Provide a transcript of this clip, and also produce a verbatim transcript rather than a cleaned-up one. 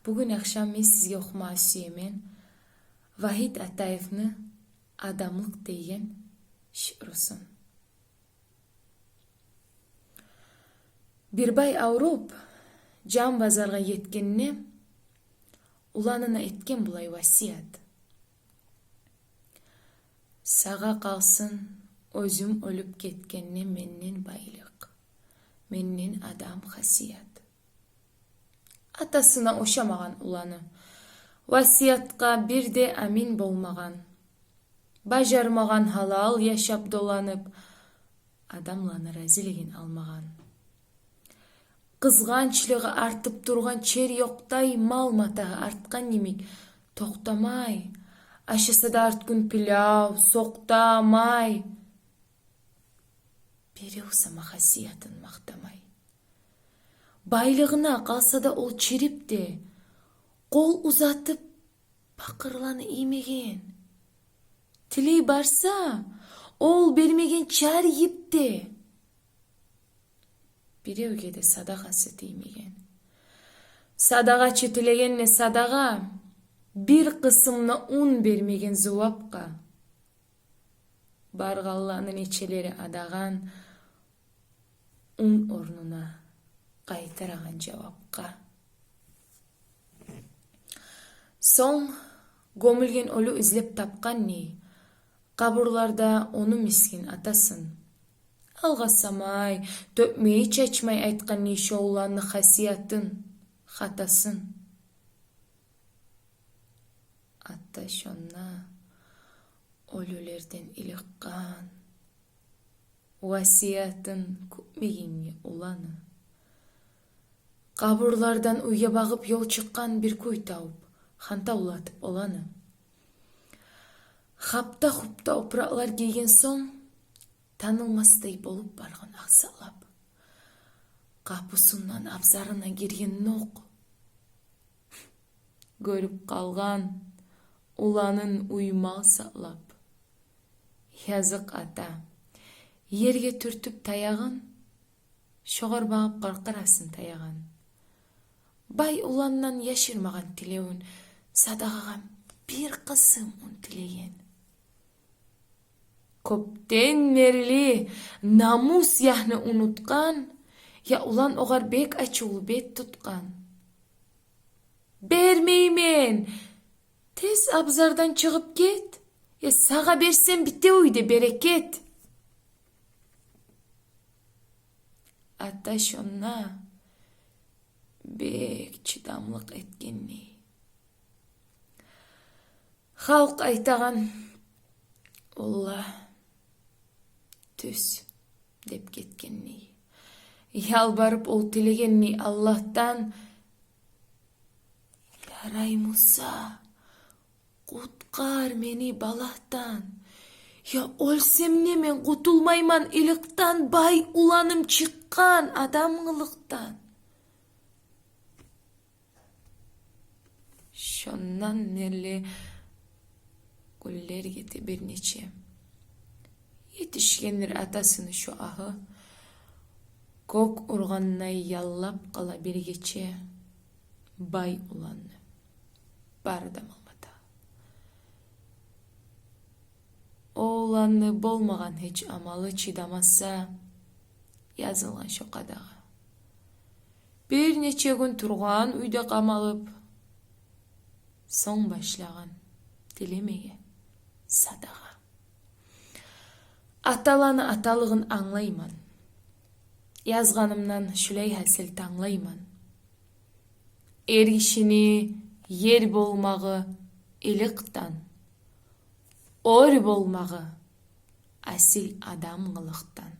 Бугюн ахшам мен сизге охумагъа сюемен Вагьит Атаевни «Адамлыкъ» деген шиърусун. Бир бай авруп, жан базаргъа етгенде, уланына этген булай васият: «Сагъа къалсын, оьзюм оьлюп гетгенде, менден байлыкъ, менден адам хасият». Атасына ошамагъан уланы, васиятгъа бир де амин болмагъан, бажармагъан гьалал яшап доланып, адамланы разилигин алмагъан. Къызгъанчлыгъы артып тургъан чери ёкъдай, мал матагьы артгъан йимик, токътамай, ашаса да арт гюн пилав, сокътамай, бирев сама хасиятын макътамай. Байлыгъына къалса да ол чирип де, къол узатып, пакъырланы иймеген. Тилей барса, ол бермеген чар йип де, биревге де садагъасы тиймеген. Садагъа чы тилегенде садагъа, бир къысымны ун бермеген зувапгъа. Баргъанланы нечелери адагъан, ун орнуна къайтарагъан жавапгъа. Сонг гёмюлген оьлю излеп тапгъан ни къабурларда ону мискин атасын? Алгъасамай, тёкмей-чачмай айтгъан ни шо уланны хасиятын, хатасын? Ата шонда оьлюлерден иликъгъан, васиятын кютмегенге уланы. Къабурлардан уьйге багъып ёл чыкъгъан бир кюй тавуп, хантавлатып оланы. Хапта-хупта опуракълар гийген сонг, танылмасдай болуп баргъан акъсакълап. Къапусундан абзарына гиргенокъ, гёрюп къалгъан уланын уьй-мал сакълап. Языкъ ата, ерге тюртюп таягъын, шогъар багъып къаркъарасын таягъан. Бай уландан яшырмагъан тилевюн, садагъагъа бир къысым ун тилеген. Кёпден берли намус ягьны унутгъан, я улан огъар бек ачувлу бет тутгъан. «Бермеймен! Тез абзардан чыгъып гет, я сагъа берсем бите уьйде берекет». Ата шонда бек чыдамлыкъ этгенни. Халкъ айтагъан: «Олла, тюз», — деп гетгенни. Ялбарып ол тилегенни Аллагьдан: «Ярай, Муса, къутгъар мени балагьдан. Я оьлсем де, мен къутулмайман иликъдан, бай уланым чыкъгъан адам къылыкъдан». Шондан берли гюнлер гете бир нече. Етишгендир атасыны шо агьы, кёк ургъандай яллап къала бир гече бай уланны бары да мал-матагъы. О уланны болмагъан гьеч амалы чыдамаса язылгъан шо къадагъа. Бир нече гюн тургъан уьйде къамалып, сонг башлагъан тилемеге садагъа. Аталаны аталыгъын англайман. Язгъанымдан шулай гьасил танглайман. Эргишини ер болмагъы иликъдан, оьр болмагъы асил адам къылыкъдан.